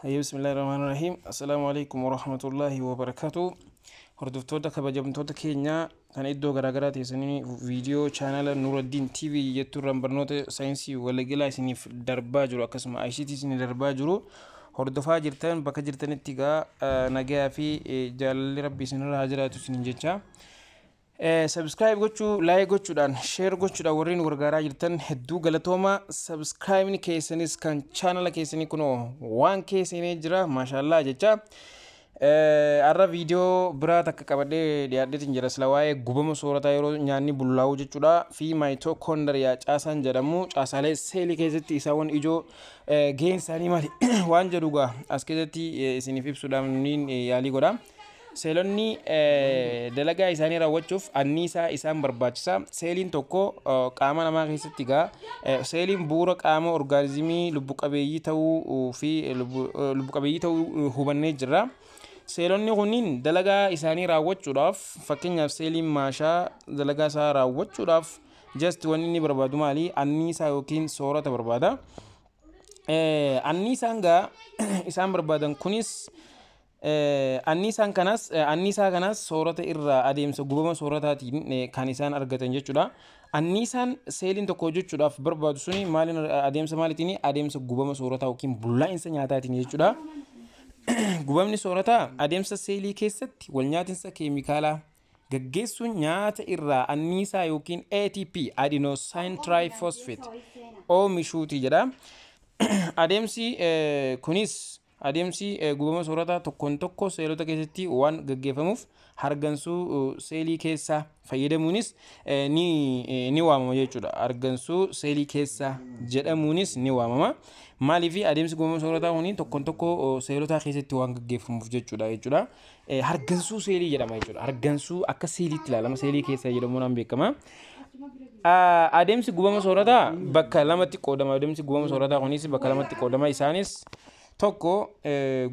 Hayyuu, bismillahi rahmaani rahiim. Assalaamu alaikum warahmatullaahi wabarakaatu. Hordoftoota kabajamtoota keenyaa kan iddoo garaagaraa teessanii viidiyoo chaanala Nuuraddiin TV jettuurraan barnoota saayinsii waliigalaa isiniif darbaa jiru, akkasuma ICT isinii darbaa jiru hordofaa jirtan, bakka jirtanitti egaa nagayaa fi jaalalli Rabbi isinirra haa jiraatu isiniin jecha. Subscribe gochuu, like gochuudhaan, share gochuudhaan warreen gargaaraa jirtan hedduu galatooma. Subscribe keessanis kan chaanala keessanii kunoo waan keessanii jira, maashaallah jecha. Har'a viidiyoo biraa takka qabadhee dhiyaadheetiin jira. Sila waa'ee gubama soorataa yeroo nyaanni bullaa'u jechuudha fi maayitookondariyaa caasaan jedhamu, caasaalee seelii keessatti isaawwan ijoo gaheen isaanii maali waan jedhu gaa as keessatti isiniif ibsuudhaan yaalii godha. Seelonni dalagaa isaanii raawwachuuf anniisaa isaan barbaachisa. Seeliin tokko qaama namaa keessatti egaa seeliin bu'uura qaama orgaanizimii lubbu qabeeyyii ta'uu fi lubbu qabeeyyii ta'uu hubannee jirra. Seelonni kunniin dalagaa isaanii raawwachuudhaaf, fakkeenyaaf seeliin maashaa dalagaa isaa raawwachuudhaaf just wanni inni barbaadu maali? Anniisaa yookiin soorata barbaada. Anniisaan gaa isaan barbaadan kunis anniisaan kanas anniisaa kanas soorata irraa adeemsa gubama soorataatiin kan isaan argatan jechuudha. Anniisaan seeliin tokko hojjechuudhaaf barbaadu suni maaliin, adeemsa maaliitiin? Adeemsa gubama soorataa yookiin bullaa'insa nyaataatiin jechuudha. Gubamni soorataa adeemsa seelii keessatti wal nyaatinsa keemikaalaa gaggeessuun nyaata irraa anniisaa yookiin ATP, adenosine triphosphate, oomishuuti jedha. Adeemsi kunis adeemsi gubama soorataa tokkoon tokko seelota keessatti waan gaggeeffamuuf hargansuu seelii keessaa fayyadamuunis ni waamama jechuudha. Hargansuu seelii keessaa jedhamuunis ni waamama. Maaliif? Adeemsi gubama soorataa kuni tokkoon tokko seelotaa keessatti waan gaggeeffamuuf jechuudha. Hargansuu seelii jedhama jechuudha. Hargansuu akka seeliitti ilaalama, seelii keessaa jedhamuun beekama. Adeemsi gubama soorataa bakka lamatti qoodama. Adeemsi gubama soorataa kunis bakka lamatti qoodama. Isaanis tokko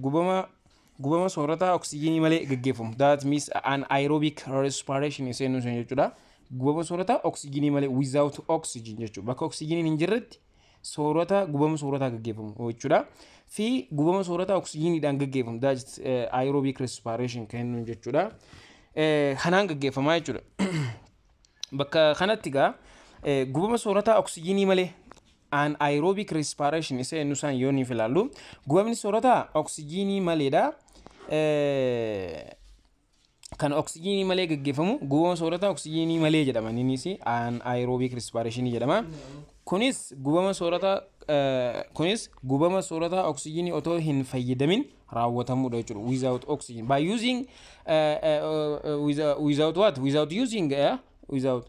gubama soorataa oksijiinii malee gaggeeffamu. That means anaerobic respiration iseen sun jechuudha. Gubama soorataa oksijiinii malee, without oxygen jechuudha. Bakka oksijiiniin hin jirretti soorata gubama soorataa gaggeeffamu jechuudha. Fi gubama soorataa oksijiiniidhaan gaggeeffamu. That aerobic respiration kennuun jechuudha. Kanaan gaggeeffamaa jechuudha. Bakka kanatti egaa gubama soorataa oksijiinii malee, anaerobic respiration isa jennu isaan yoo niif ilaallu, gubamni soorataa oksijiinii maleedha. Kan oksijiinii malee gaggeeffamu gubama soorataa oksijiinii malee jedhama. Innis anaerobic respiration jedhama. Kunis gubama soorataa oksijiinii otoo hin fayyadamin raawwatamudha jechuudha. Without oxygen. By using without what? Without using without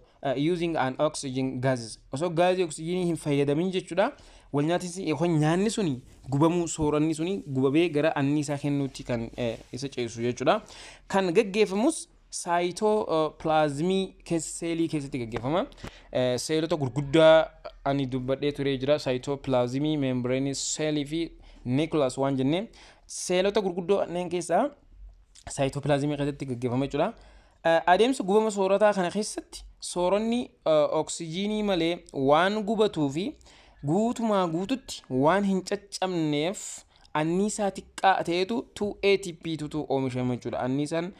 using an oxygen gases. Osoo gaazii oksijiinii hin fayyadamin jechuudha. Wal nyaatinsi yookaan nyaanni suni gubamuu, sooranni suni gubamee gara anniisaa kennuutti kan isa ceesisu jechuudha. Kan gaggeeffamus saayitoo pilaazimii keessa seelii keessatti gaggeeffama. Seelota gurguddaa ani dubbadhee turee jira. Saayitoo pilaazimii, meembireenii seelii fi nucleus waan jennee seelota gurguddoo kanneen keessaa saayitoo pilaazimii keessatti gaggeeffama jechuudha. Adeemsa gubama soorataa kana keessatti sooranni oksijiinii malee waan gubatuu fi guutumaa guututti waan hin caccabneef anniisaa xiqqaa ta'etu 2 ATP tutu oomishama jechuudha. Anniisaan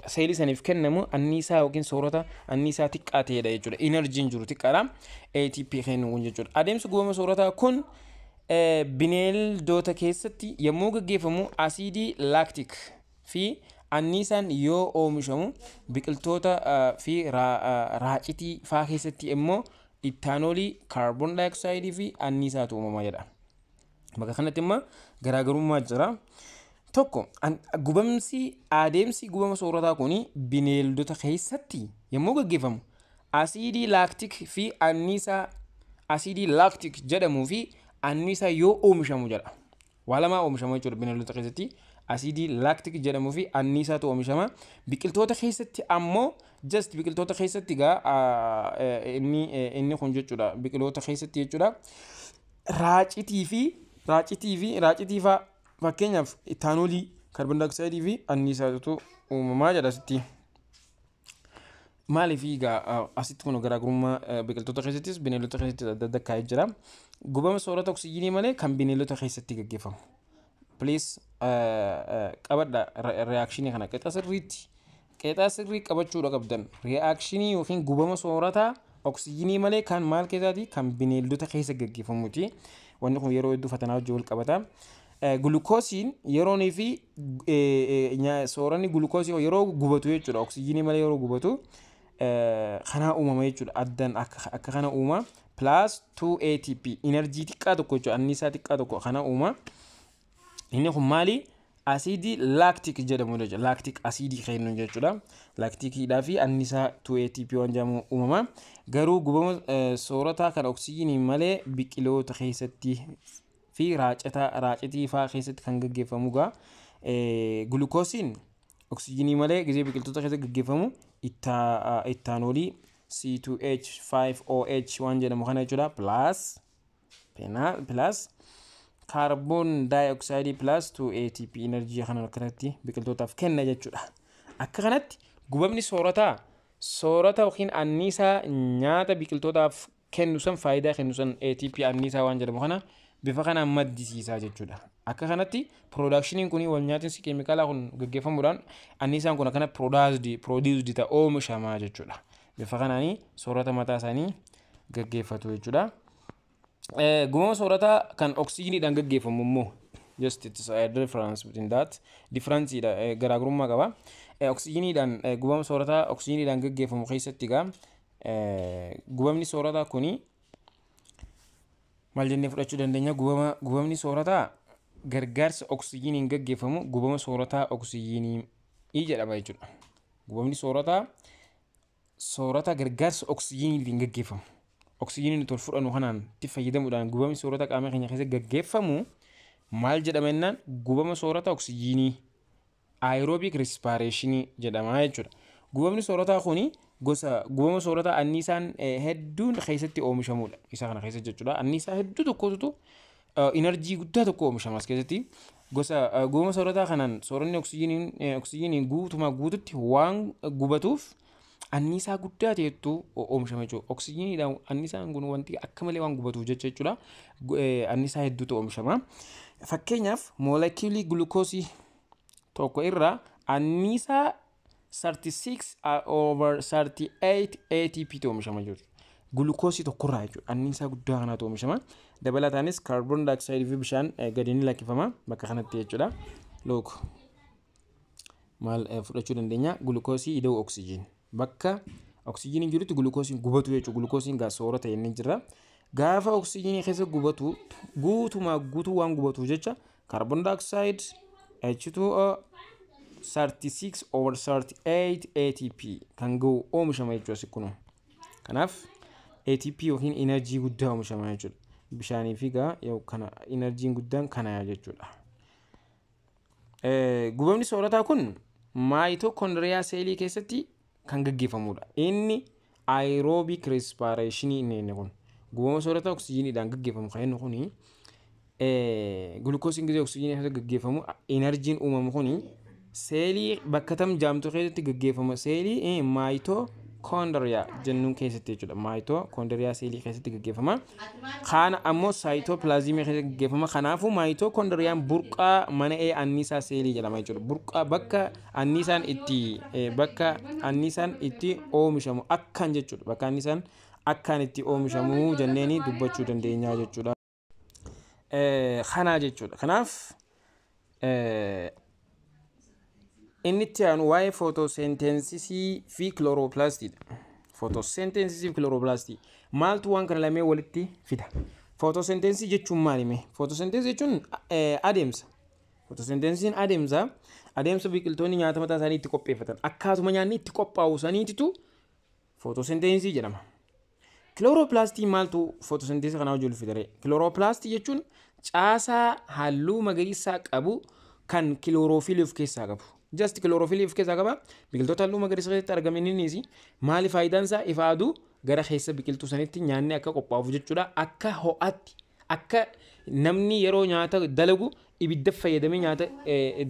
seelii saniif kennamu anniisaa yookiin soorata anniisaa xiqqaa ta'edha jechuudha. Inerjiin jiru xiqqaadha. ATP kennu kun jechuudha. Adeemsi gubama soorataa kun bineeldota keessatti yommuu gaggeeffamu asiidii laaktik fi anniisaan yoo oomishamu, biqiltoota fi raacitii faa keessatti immoo ittaanoolii, kaarboon daayoksayidii fi anniisaatu uumama jedha. Bakka kanatti immoo garaagarummaa jira. Tokko, gubamsi adeemsi gubama soorataa kun bineeldota keessatti yommuu gaggeeffamu asiidii laaktik fi anniisaa, asiidii laaktik jedhamuu fi anniisaa yoo oomishamu jedha. Waa lamaa oomishama jechuudha bineeldota keessatti. Asiidii laaktik jedhamuu fi anniisaatu oomishama. Biqiltoota keessatti ammoo just biqiltoota keessatti egaa inni kun jechuudha, biqiloota keessatti jechuudha. Raacitii fi raacitii faa fakkeenyaaf itaanoolii, kaarboon daayoksayidii fi anniisaatu uumamaa jedha asitti. Maaliif egaa asitti kun garaagarummaa biqiltoota keessattis bineeldota keessattis adda adda kaa'ee jira. Gubama soorata oksijiinii malee kan bineeldota keessatti gaggeeffamu. Please, qabadha reactionii kana qixa sirriitti. Qixa sirrii qabachuudha qabdan. Reactionii yookiin gubama soorataa oksijiinii malee kan maal keessaati? Kan bineeldota keessa gaggeeffamuuti. Wanni kun yeroo hedduu fatanaa wajjin wal qabata. Gulukoosiin yeroonii fi sooranni gulukoosii yeroo gubatu jechuudha. Oksijiinii malee yeroo gubatu kanaa uumama jechuudha. Addan akka kana uuma. Plus 2 ATP, energy xiqqaa tokko jechuudha. Anniisaa xiqqaa tokko kana uuma. Inni kun maali? Asiidii lactic jedhamu jechuudha. Lactic asiidii kennu jechuudha. Lacticiidhaa fi anniisaa 2 ATP waan jedhamu uumama. Garuu gubama soorataa kan oksijiinii malee biqiloota keessatti fi raacitii fa'aa keessatti kan gaggeeffamu gaa. Gulukoosiin oksijiinii malee gizee biqiltoota keessatti gaggeeffamu ethanolii C2H5OH waan jedhamu kana jechuudha. Plus carbon dioxide plus 2 ATP energy kana akkanatti biqiltootaaf kenna jechuudha. Akka kanatti gubamni soorataa soorata yookiin anniisaa nyaata biqiltootaaf kennu san, faayidaa kennu san, ATP anniisaa waan jedhamu kana bifa kanaan maddisiisaa jechuudha. Akka kanatti productioniin kun, wal nyaatinsi keemikaalaa kun gaggeeffamuudhaan anniisaan kun akkana produced ta'a, oomishamaa jechuudha. Bifa kanaanii soorata mataa isaanii gaggeeffatu jechuudha. Gubama soorataa kan oksijiiniidhaan gaggeeffamu immoo, just it's a difference between that, difference dha, garaagarummaa qaba. Oksijiiniidhaan, gubama soorataa oksijiiniidhaan gaggeeffamu keessatti egaa gubamni soorataa kuni maal jennee fudhachuu dandeenya? Gubamni soorataa gargaarsa oksijiiniin gaggeeffamu gubama soorataa oksijiinii jedhama jechuudha. Gubamni soorataa soorata gargaarsa oksijiiniitiin gaggeeffamu. Oksijiiniin nuti ol fudhannu kanaan itti fayyadamuudhaan gubamni soorata qaama keenya keessatti gaggeeffamu maal jedhama jennaan, gubama soorata oksijiinii, aerobic respirationii jedhama jechuudha. Gubamni soorataa kuni gosa gubama soorataa anniisaan hedduun keessatti oomishamudha. Isa kana keessa jechuudha. Anniisaa hedduu tokkotu, energy guddaa tokko oomishama as keessatti. Gosa gubama soorataa kanaan sooranni oksijiiniin guutumaa guututti waan gubatuuf anniisaa guddaa ta'etu oomishama jechuudha. Oksijiiniidhaan anniisaan kun wanti akka malee waan gubatuuf jecha jechuudha. Anniisaa hedduutu oomishama. Fakkeenyaaf, moolekiyulii gulukoosii tokko irraa anniisaa 36 over 38 ATP tu oomishama jechuudha. Gulukoosii tokkorraa jechuudha. Anniisaa guddaa kanaatu oomishama. Dabalataanis kaarboon daayoksayidii fi bishaan gadi ni lakkifama bakka kanatti jechuudha. Look, maal fudhachuu dandeenya? Gulukoosii ida'u oksijiin. Bakka oksijiiniin jirutti gulukoosiin gubatu jechuudha. Gulukoosiin gaa soorata inni jira. Gaafa oksijiinii keessa gubatu guutumaa guutuu waan gubatuuf jecha kaarboon daayoksayid, H2O, 36 over 38 ATP kan ga'u oomishama jechuudha si kunoo. Kanaaf ATP yookiin energy guddaa oomishama jechuudha. Bishaanii fi gaa kana energyn guddaan kana jechuudha. Gubamni soorataa kun maayitookondiriyaa seelii keessatti kan gaggeeffamudha. Inni aerobic respirationii inni kun gubama soorataa oksijiiniidhaan gaggeeffamu kan inni kuni, gulukoosiin gisee oksijiinii keessatti gaggeeffamu energyn uumamu kuni seelii bakka tam jaamtu keessatti gaggeeffama? Seelii maayitookondiriyaa jennuun keessatti jechuudha. Maayitookondiriyaa seelii keessatti gaggeeffama. Kana ammoo saayitoopilaazimii keessatti gaggeeffama. Kanaafuu maayitookondoriyaan burqaa mana anniisaa seelii jedhama jechuudha. Burqaa bakka anniisaan itti oomishamu akkaan jechuudha. Bakka anniisaan akkaan itti oomishamu jenneeni dubbachuu dandeenya jechuudha. Kanaa jechuudha. Kanaaf inni itti aanu waa'ee footoosenteensisii fi kilooropilaastiidha. Footoosenteensisii fi kilooroppilaastii maaltu waan kana lamee walitti fida? Footoosenteensisii jechuun maali mee? Footoosenteensisii jechuun adeemsa. Footoosenteensisiin adeemsa biqiltoonni nyaata mataa isaanii itti qopheeffatan, akkaatuma nyaanni itti qophaa'u saniititu footoosenteensisii jedhama. Kilooroppilaastii maaltu footoosenteensisii kanaa wajjin wal fida? Kilooroppilaastii jechuun caasaa halluu magariisaa qabu kan kilooroofilii of keessaa qabu. Just kilooroofilii of keessaa qaba. Biqiltoota halluu magariisa keessatti argaman innis maali faayidaan isaa? Ifa aduu gara keessa biqiltuu sanitti nyaanni akka qophaa'uuf jechuudha. Akka ho'aatti, akka namni yeroo nyaata dalagu ibidda fayyadamee nyaata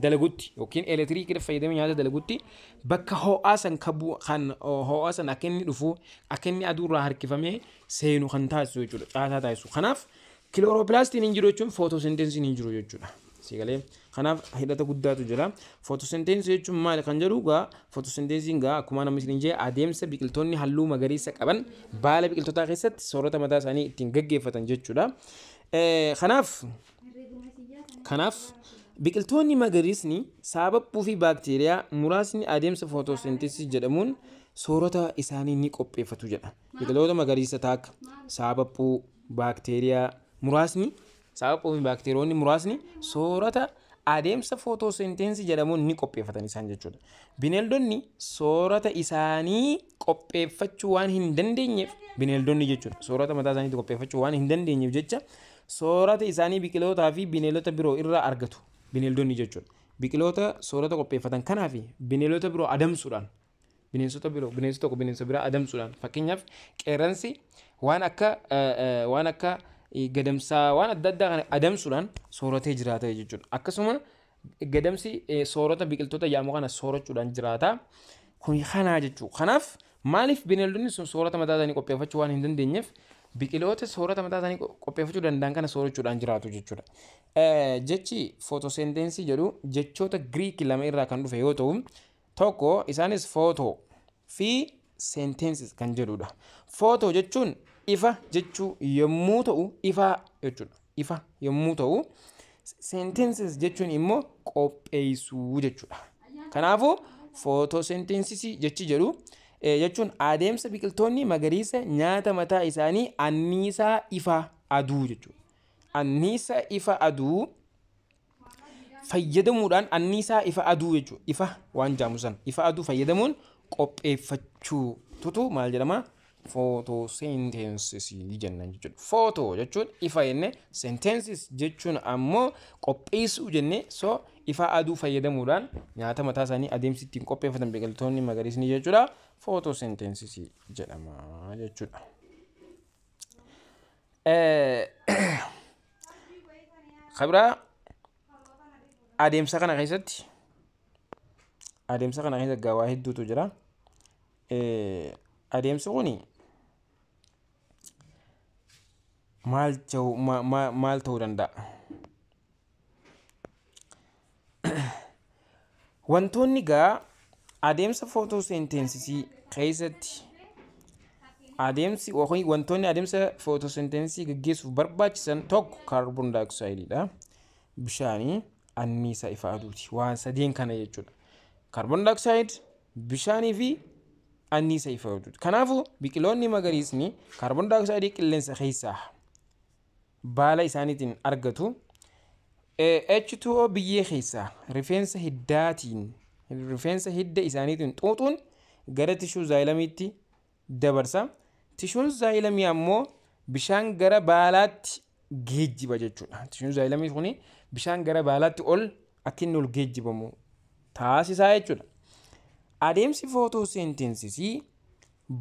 dalagutti yookiin elektiriikii fayyadamee nyaata dalagutti, bakka ho'aa san kan ho'aa san akka inni dhufu, akka inni aduurraa harkifamee seenu kan taasisu jechuudha. Caasaa taasisu. Kanaaf kilooroppilaastiin hin jiru jechuun footoosenteesiin hin jiru jechuudha. Sigalee kanaaf hidhata guddaatu jira. Footoseenteesisii jechuun maali kan jedhu gaa, footoseenteesiin gaa akkuma namni isin jee adeemsa biqiltoonni halluu magariisa qaban baala biqiltootaa keessatti soorata mataa isaanii ittiin gaggeeffatan jechuudha. Kanaaf biqiltoonni magariisni sababbuu fi baakteeriyaa muraasni adeemsa footoseenteesisii jedhamuun soorata isaanii ni qopheeffatu jedha. Biqiloota magariisa taakka sababbuu, baakteeriyaa muraasni, sababbuu fi baakteeriyoonni muraasni soorata adeemsa footoseenteesisii jedhamuun ni qopheeffatan isaan jechuudha. Bineeldonni soorata isaanii qopheeffachuu waan hin dandeenyeef, bineeldonni jechuudha, soorata mataa isaanii qopheeffachuu waan hin dandeenyeef jecha soorata isaanii biqilootaa fi bineeldota biroo irraa argatu bineeldonni jechuudha. Biqiloota soorata qopheeffatan kanaa fi bineeldota biroo adamsuudhaan, bineensota biroo, bineensi tokko bineensa biraa adamsuudhaan, fakkeenyaaf qeerransi waan akka gadamsaa waan adda addaa kana adamsuudhaan sooratee jiraata jechuudha. Akkasuma gadamsi soorata biqiltoota jedhamu kana soorachuudhaan jiraata. Kun kanaa jechuudha. Kanaaf maaliif bineeldonni sun soorata mataa isaanii qopheeffachuu waan hin dandeenyeef biqiloota soorata mataa isaanii qopheeffachuu danda'an kana soorachuudhaan jiraatu jechuudha. Jechi footoseenteensii jedhu jechoota Giriik lama irraa kan dhufe yoo ta'u, tokko isaanis photo fi synthesis kan jedhudha. Photo jechuun ifa jechuu yommuu ta'u, ifa jechuudha. Ifa yommuu ta'u, synthesis jechuun immoo qopheessuu jechuudha. Kanaafuu footoseenteensisii jechi jedhu jechuun adeemsa biqiltoonni magariisa nyaata mataa isaanii anniisaa ifa aduu jechuudha. Anniisaa ifa aduu fayyadamuudhaan, anniisaa ifa aduu jechuudha. Ifa waan jaamu san ifa aduu fayyadamuun qopheeffachuu tutu maal jedhama? Footoseenteensisii jenna jechuudha. Photo jechuun ifa jenne, synthesis jechuun ammoo qopheessuu jenne. So ifa aduu fayyadamuudhaan nyaata mataa isaanii adeemsi ittiin qopheeffatan biqiltoonni magariisni jechuudha. Footoseenteensisii jedhama jechuudha. Kabiraa adeemsa kana keessatti gaawaa hedduutu jira. Adeemsi kuni maal ta'uu danda'a? Wantoonni gaa adeemsa footoseenteensisii keessatti adeemsi wantoonni adeemsa footoseenteensisii gaggeessuuf barbaachisan tokko kaarboon daayoksaayidiidha. Bishaanii, anniisaa ifa aduuti. Waan sadeen kana jechuudha. Kaarboon daayoksaayiid, bishaanii fi anniisaa ifa aduuti. Kanaafuu biqiloonni magariisni kaarboon daayoksaayiidii qilleensa keessaa baala isaaniitiin argatu. H2O biyyee keessaa rifeensa hiddaatiin, rifeensa hidda isaaniitiin xuuxuun gara tishuu zaayilamiitti dabarsa. Tishuun zaayilamii ammoo bishaan gara baalaatti geejjiba jechuudha. Tishuun zaayilamii kuni bishaan gara baalaatti ol akka inni ol geejjibamu taasisaa jechuudha. Adeemsi footoseenteensisii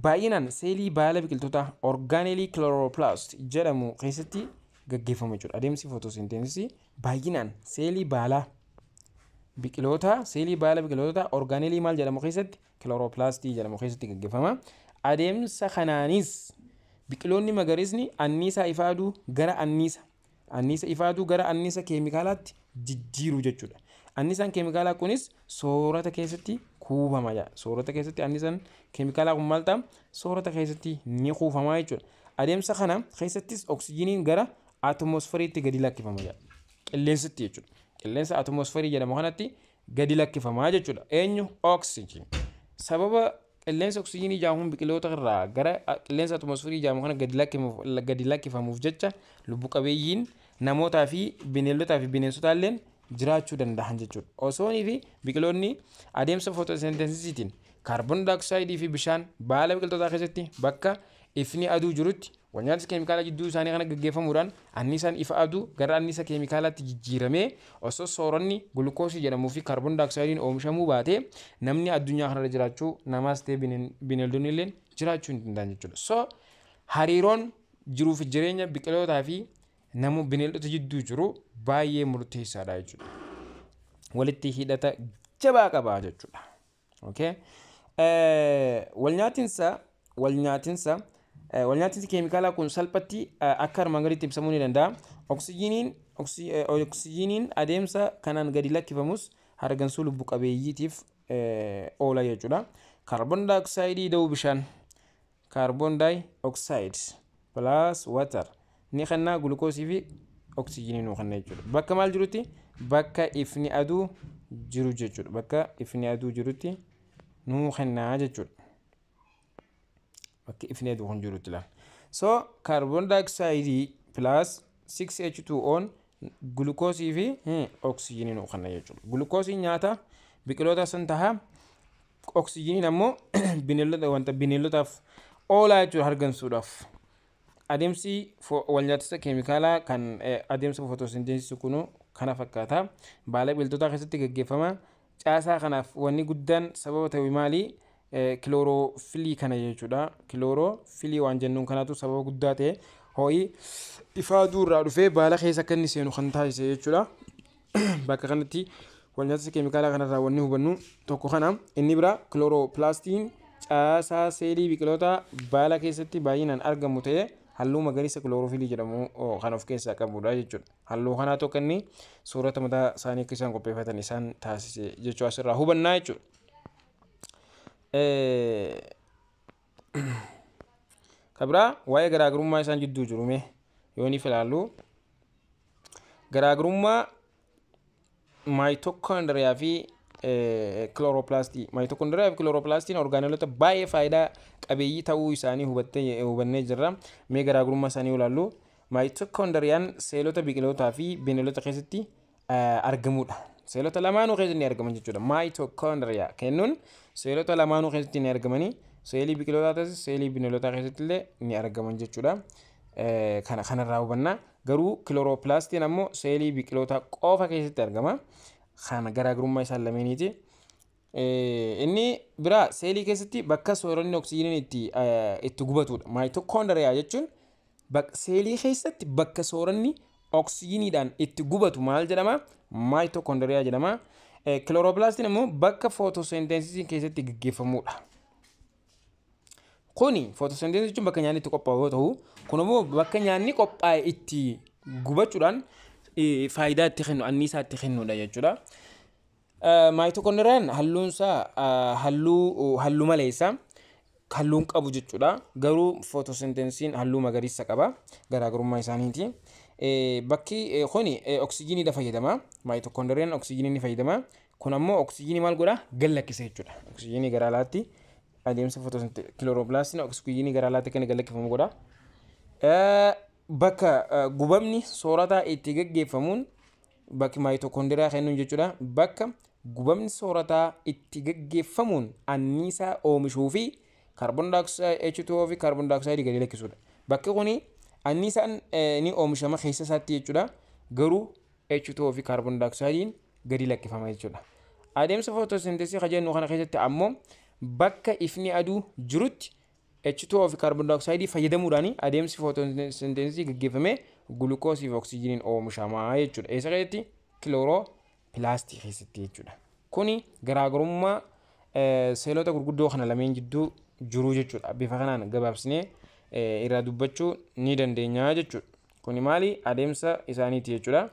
baay'inaan seelii baala biqiltootaa orgaaneelii chloroplast jedhamu keessatti gaggeeffama jechuudha. Adeemsi footoseenteensisii baay'inaan seelii baalaa biqiloota, seelii baala biqiloota orgaaneelii maal jedhamu keessatti, kilooroppilaastii jedhamu keessatti gaggeeffama. Adeemsa kanaanis biqiloonni magariisni anniisaa ifa aduu gara anniisa keemikaalaatti jijjiiru jechuudha. Anniisaan keemikaalaa kunis soorata keessatti kuufama jedha. Soorata keessatti anniisaan keemikaalaa kun maal ta'a? Soorata keessatti ni kuufama jechuudha. Adeemsa kana keessattis oksijiiniin gara atoomosferiitti gadi lakkifama jedha. Qilleensatti jechuudha. Qilleensa atoomosferii jedhamu kanatti gadi lakkifamaa jechuudha. Eenyu? Oksijiin. Sababa qilleensa oksijiinii jedhamuun biqiloota irraa gara qilleensa atoomosferii jedhamu kana gadi lakkifamuuf jecha lubbu qabeeyyiin namootaa fi bineeldotaa fi bineensotaa illee jiraachuu danda'an jechuudha. Osoonii fi biqiloonni adeemsa footoseenteesisiitiin kaarboon daayoksaayiidii fi bishaan baala biqiltootaa keessatti bakka ifni aduu jirutti walnyaata keemikaala jidduu isaanii kana gaggeeffamuudhaan anniisaan ifa aduu gara anniisa keemikaalaatti jijjiiramee osoo sooranni gulukoosii jedhamuu fi kaarboon daayoksaayidiin oomishamuu baatee namni addunyaa kanarra jiraachuu, namaas ta'e bineeldonni illee jiraachuu hin danda'an jechuudha. So hariiroon jiruu fi jireenya biqilootaa fi nama bineeldota jidduu jiru baay'ee murteessaadha jechuudha. Walitti hidhata jabaa qaba jechuudha. Okay. Walnyaatinsi keemikaalaa kun salphatti akka armaan gaditti ibsamuu ni danda'a. Oksijiiniin Oksijiiniin adeemsa kanaan gadi lakkifamus hargansuu lubbu qabeeyyiitiif oola jechuudha. Kaarboon daayoksayidii da'uu bishaan, carbon dioxide plus water ni kennaa, gulukoosii fi oksijiinii nuu kenna jechuudha. Bakka maal jirutti? Bakka ifni aduu jiru jechuudha. Bakka ifni aduu jirutti nuu kennaa jechuudha. Bakka ifni aduu kun jirutti laal. So carbon dioxide plus 6H2O gulukoosii fi oksijiinii nuu kenna jechuudha. Gulukoosiin nyaata biqiloota san taha, oksijiiniin ammoo bineeldota, wanta bineeldotaaf oolaa jechuudha hargansuudhaaf. Adeemsi walnyaatisa keemikaalaa kan adeemsa footoosinteesisii kunu kana fakkaata. Baala biqiltootaa keessatti gaggeeffama. Caasaa kanaaf wanni guddaan sababa ta'e maali? Kilooroofilii kana jechuudha. Kilooroofilii waan jennuun kanaatu sababa guddaa ta'e, ho'i ifa aduu irraa dhufee baala keessa akka inni seenu kan taasise jechuudha. Bakka kanatti walnyaatisa keemikaalaa kanarraa wanni hubannu tokko kana. Inni biraa, kilooroopilaastiin caasaa seelii biqiloota baala keessatti baay'inaan argamu ta'ee halluu magariisa kilooroofilii jedhamu kan of keessaa qabudha jechuudha. Halluu kanaatu akka inni soorata mataa isaanii akka isaan qopheeffatan isaan taasise jechuu asirraa hubannaa jechuudha. Kan biraa, waa'ee garaagarummaa isaan jidduu jiru mee yoo ni ilaallu, garaagarummaa maayitokoondiriyaa fi kilooropilaastii. Maayitokoondiriyaa fi kilooropilaastiin orgaaneelota baay'ee faayidaa qabeeyyii ta'uu isaanii hubannee jirra. Mee garaagarummaa isaanii ilaallu. Maayitokoondiriyaan seelota biqilootaa fi bineeldota keessatti argamudha. Seelota lamaanuu keessatti ni argaman jechuudha. Maayitokoondiriyaa kennuun seelota lamaanuu keessatti ni argamanii, seelii biqilootaa ta'es seelii bineeldotaa keessatti illee ni argaman jechuudha. Kana kanarraa hubanna. Garuu kilooropilaastiin ammoo seelii biqilootaa qofa keessatti argama. Kana garaagarummaa isaan lameeniiti. Inni biraa, seelii keessatti bakka sooranni oksijiiniin itti gubatudha. Maayitokoondiriyaa jechuun seelii keessatti bakka sooranni oksijiiniidhaan itti gubatu maal jedhama? Maayitokoondiriyaa jedhama. Kilooropilaastiin immoo bakka footoosenteesisiin keessatti gaggeeffamudha. Kuni footoosenteesisii jechuun bakka nyaanni itti qophaa'u yoo ta'u, kun immoo bakka nyaanni qophaa'e itti gubachuudhaan faayidaa itti kennu, anniisaa itti kennudha jechuudha. Maayitokoondiriyaan halluun isaa halluu maleessa, halluun qabu jechuudha. Garuu footoosenteesiin halluu magariisa qaba. Garaagarummaa isaaniiti. Bakki kuni oksijiiniidha fayyadama. Maayitokoondiriyaan oksijiinii ni fayyadama. Kun ammoo oksijiinii maal godha? Gad lakkisa jechuudha. Oksijiinii gara alaatti, adeemsa footoosenteesii kilooropilaastiin oksijiinii gara alaatti akka inni gad lakkifamu godha. Bakka gubamni soorataa itti gaggeeffamuun bakki maayitokoondiriyaa kennuun jechuudha. Bakka gubamni soorataa itti gaggeeffamuun anniisaa oomishuu fi kaarboon daayoksayidii, H2O fi kaarboon daayoksayidii gadi lakkisuudha. Bakki kuni anniisaan ni oomishama keessa isaatti jechuudha. Garuu H2O fi kaarboon daayoksidiin gadi lakkifama jechuudha. Adeemsa footoosenteesii kan jennu kana keessatti ammoo bakka ifni aduu jirutti H2O fi kaarboon daayoksayidii fayyadamuudhaan adeemsi footoosenteesii gaggeeffamee gulukoosii fi oksijiiniin oomishamaa jechuudha. Eessa keessatti? Kilooroopilaastii keessatti jechuudha. Kuni garaagarummaa seelota gurguddoo kana lameen jidduu jiru jechuudha. Bifa kanaan gabaabsinee irraa dubbachuu ni dandeenya jechuudha. Kuni maali? Adeemsa isaaniiti jechuudha.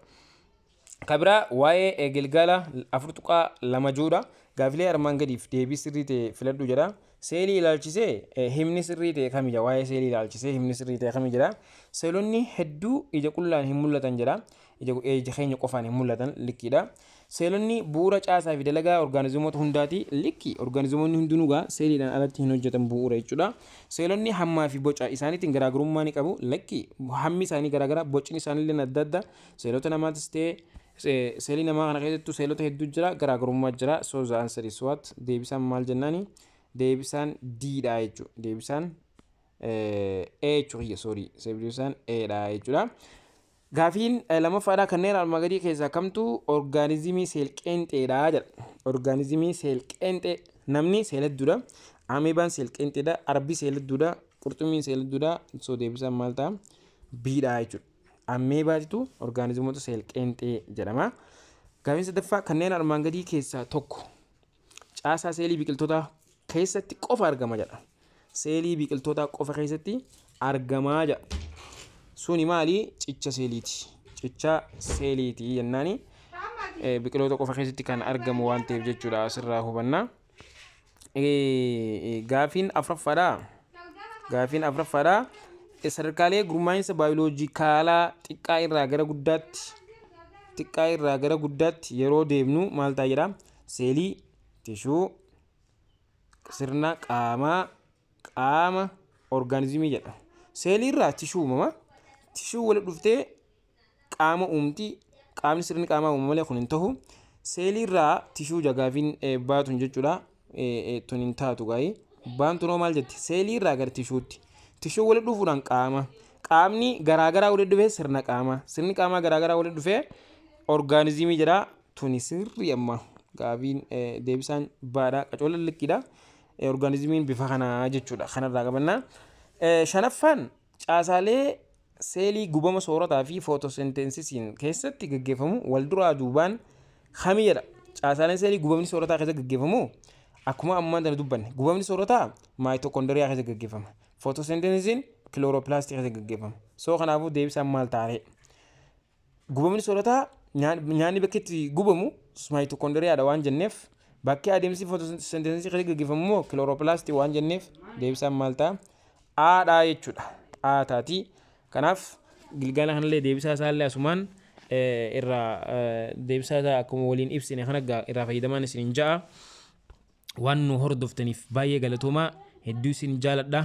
Kan biraa waa'ee gilgaala 4.2 juudha. Gaafilee armaan gadiif deebii sirrii ta'e filadhu jedha. Seelii ilaalchisee himni sirrii ta'e kami jedha? Waa'ee seelii ilaalchisee himni sirrii ta'e kami jedha? Seelonni hedduu ija qullaan hin mul'atan jedha. Ija keenya qofaan hin mul'atan, likkiidha. Seelonni bu'uura caasaa fi dalagaa orgaanizimoota hundaati, likki. Orgaanizimoonni hundinuu gaa seeliidhaan alatti hin hojjetan bu'uura jechuudha. Seelonni hammaa fi boca isaaniitiin garaagarummaa ni qabu, lakki. Hammi isaanii garaagara, bocni isaaniillee adda adda. Seelota namaatis ta'e seelii namaa kana keessattuu seelota hedduu jira, garaagarummaa jira. So the answer is what? Deebisaan maal jennaani? Deebisaan D dha jechuudha. Deebisaan A jechuudha, sorry. Deebisaan A dha jechuudha. Gaafiin lamaffaadhaa, kanneen armaan gadii keessaa kamtu orgaanizimii seel-qeenxeedha jedha. Orgaanizimii seel-qeenxee, namni seel hedduudha. Ameebaan seel-qeenxeedha. Arbi seel hedduudha. Qurxummiin seel hedduudha. So deebisaan maal ta'a? B dha jechuudha. Ameebaatitu orgaanizimoota seel-qeenxee jedhama. Gaafiin sadaffaa, kanneen armaan gadii keessaa tokko caasaa seelii biqiltootaa keessatti qofa argama jedha. Seelii biqiltootaa qofa keessatti argamaa jedha. Suni maali? Cicha seeliiti. Cichaa seeliitii jennaani. Biqiloota qofa keessatti kan argamu waan ta'eef jechuudha, asirraa hubanna. Gaafiin afuraffaadha. Gaafiin afuraffaadha. Sadarkaalee gurmaa'insa baayoloojikaalaa xiqqaa irraa gara guddaatti, xiqqaa irraa gara guddaatti yeroo deemnu maal ta'a jedha. Seelii, tishuu, sirna qaamaa, qaama orgaanizimii jedha. Seelii irraa tishuu uumama. Tishuu walitti dhuftee qaama uumti. Qaamni sirni qaamaa uumama malee kun hin ta'u. Seelii irraa tishuu gaafiin baatun jechuudha. Tun hin taatu gaa'ii. Baantunoo maal jetti? Seelii irraa gara tishuutti. Tishuu walitti dhufuudhaan qaama. Qaamni garaagaraa walitti dhufee sirna qaamaa. Sirni qaamaa garaagaraa walitti dhufee orgaanizimii jedha. Tuni sirrii amma gaafiin deebisaan baadhaa qacola likkiidha. Orgaanizimiin bifa kanaa jechuudha. Kanarraa qabannaa. Shanaffaan, caasaalee seelii gubama soorataa fi footosynthesisiin keessatti gaggeeffamu wal duraa duubaan kami jedha. Caasaaleen seelii gubamni soorataa keessatti gaggeeffamu, akkuma ammaan tana dubbanne, gubamni soorataa maayitokoondiriyaa keessa gaggeeffama. Footosynthesisiin kilooroppilaastii keessa gaggeeffama. So kanaafuu deebisaan maal taaree? Gubamni soorataa, nyaanni bakki itti gubamu maayitokoondiriyaadha waan jenneef, bakki adeemsi footosynthesisii keessa gaggeeffamu immoo kilooroppilaastii waan jenneef, deebisaan maal ta'a? Aadhaa jechuudha. A taati. Kanaaf gilgaala kanallee deebisaa isaallee asumaan irraa deebisaa isaa akkuma waliin ibsine kana irraa fayyadamaan isin ja'a. Waan nu hordoftaniif baay'ee galatoomaa, hedduu isin jaaladha.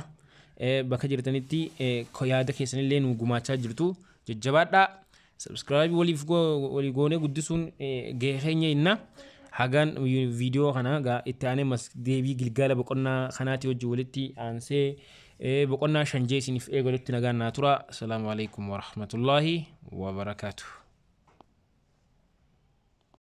Bakka jirtanitti yaada keessanillee nu gumaachaa jirtu, jajjabaadhaa. Subscribe waliif walii goonee guddisuun gahee keenya inna. Hagaan viidiyoo kana itti aanee mas deebii gilgaala boqonnaa kanaati wajjin walitti aansee boqonnaa 5 jee isiniif eegalutti nagaan naa tura. Asalaamu alaikum warahmatullaahi wabarakaatuh.